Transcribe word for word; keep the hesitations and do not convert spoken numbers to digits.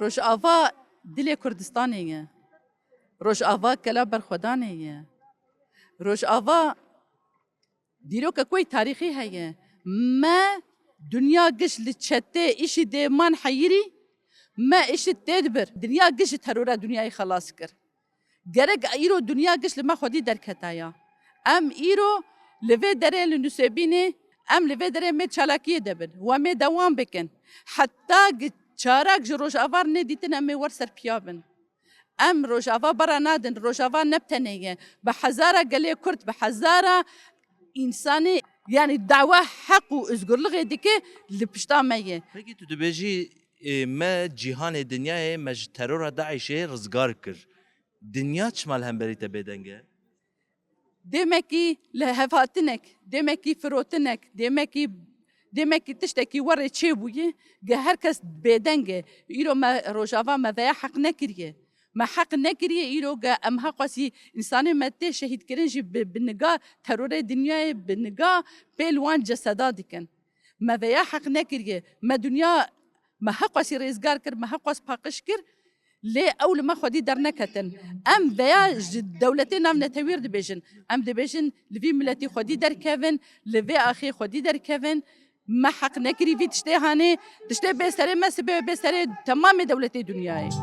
Rojava dilê Kurdistanê ye. Rojava kela berxwedanê ye. Rojava dîroka ku yê tarîxî heye. Me dinya giş li çetê îşî dê man heyirî, me îşî tê dibir. Dinya giş ji terora dinyayê xelas kir. Gerek îro dinya giş li me xwedî derketaya. Em îro li vê derê li Nûsêbînê, em li vê derê mê çalakiyê de bin. We mê dewam bikin. Heta gi-, çarak ji Rojava nê dîtin em ê wer ser piya bin. Em Rojava bara nadin. Rojava ne bi tenê ye. Bi hezara gelê Kurd, bi hezara însanê, yanî dawa heq û özgürlüğê dike li pişta me ye. Pekî tu dibêjî, ê, me cîhanê dinyayê me ji terora DAIŞê rizgar kir. Dinya çima li hemberî te bêdeng e? Demekî li hevhatinek, demekî firotinek, demekî, demekî tiştekî werê çêbûye, gi her kes bêdeng e. Îro me Rojava me veya heq nekiriye. Me heq nekiriye îro ge em heqwasî însanê me tê şehîdkirin jî bi, bi niga terorê dinyayê, bi niga pê li wan ceseda dikin. Me veya heq nekiriye. Me dinya, me heqwasî rêzgar kir, me heqwas paqij kir. Lê ew li me xwedî derneketin. Em veya ji dewletê navnetewîr dibêjin. Em dibêjin li vî miletî xwedî derkevin, li vê axê xwedî derkevin. Me heq nekirî vî tiştê hanê, tiştê bê serê me sibê bê serê temamê dewletê dinyayê.